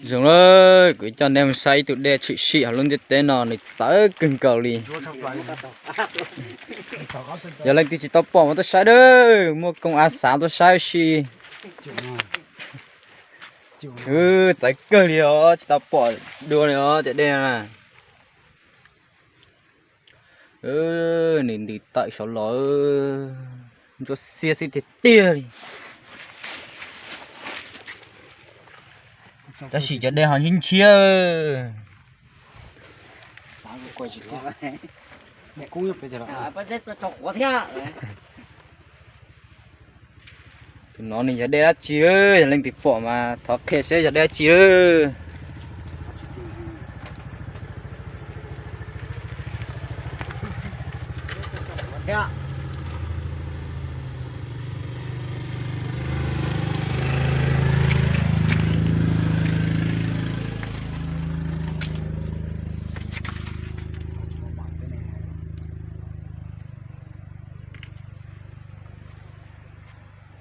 Zoo lawm, kuv coj nej mus saib ib tug dej tshwm sim hauv lub ntiaj teb no, nws txawv kawg nkaus li. Yog leej twg tsis tau pom mas tuaj saib dawb, muaj koom a xav tuaj saib si. Txawv kawg li os, tsis tau pom dua li os cov dej no na. Nws ntws tawm saud los, ntsuab xiab xwb tiag tiag li. Tab sis cov dej ho ntshiab ntshiab. Tus no nws yog dej dab tsi, yog leej twg pom mas thov qhia seb yog dej dab tsi lawm.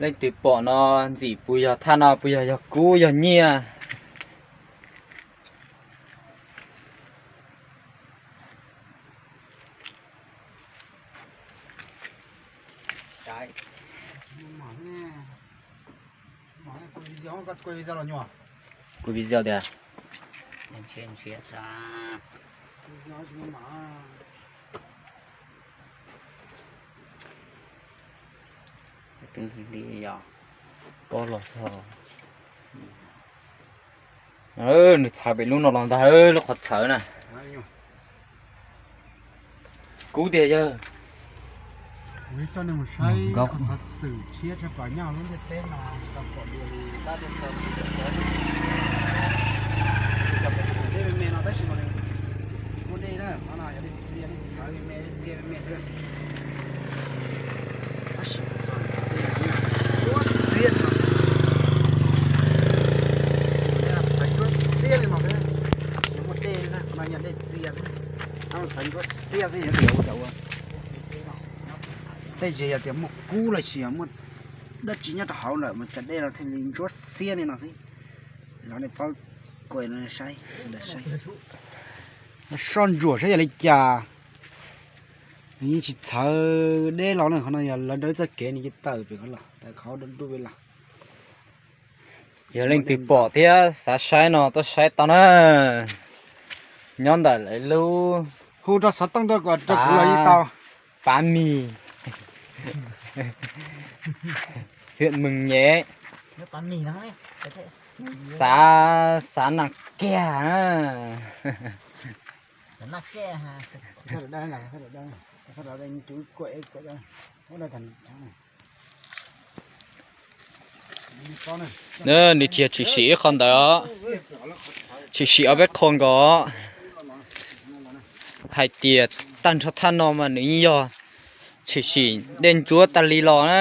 Leej twg pom no ntxim puas yog thaj no puas yog, yog kub yog nyiaj. Kuv video tias pob los txog. Nws txhawv pem lub no los ntag, lub qhov txhawv na. Kub tiag yawg. Kuv coj nej mus saib qhov xov xwm tshiab tshaj plaws nyob lub ntiaj teb no, tsis tau pom dua li tab sis dej me me no tab sis mas tsis muaj dej na, qhov no yog dej txias, dej txhawv me me, dej txias me me xwb. Tab sis ntsuab xiab li no, txhawv ntsuab xiab li no xwb, tsis muaj dej li na, qhov no yog dej txias xwb, txhawv ntsuab xiab xwb. Tej zaum yog tias muaj kub los sis yog muaj dab tsi nyob rau hauv lawm mas cov dej no thiaj li ntsuab xiab li no xwb. Los nej paub, kuv saib, soj ntsuam saib yog li cas. Nws yeej tsis txhawv deb los na, qhov no yog lawv dawb txoj kev nws cia tawm pem qhov los, tawm qhov dub dub pem los. Yog leej twg pom thiab xav saib no tuaj saib tau na. Nyob ntawm lawv lub, hu rau xov tooj tuaj kom rau kuv los yeej tau. Pab Mis, huyện Mường Nhé, xã, xã Nang Kiag. Nws tsis yog tshwm sim ib qho ntawd os, tshwm sim ob peb qho nkaus. Hais tias tag nrho thaj no mas nws yeej yog tshwm sim dej ntsuab tas li los na.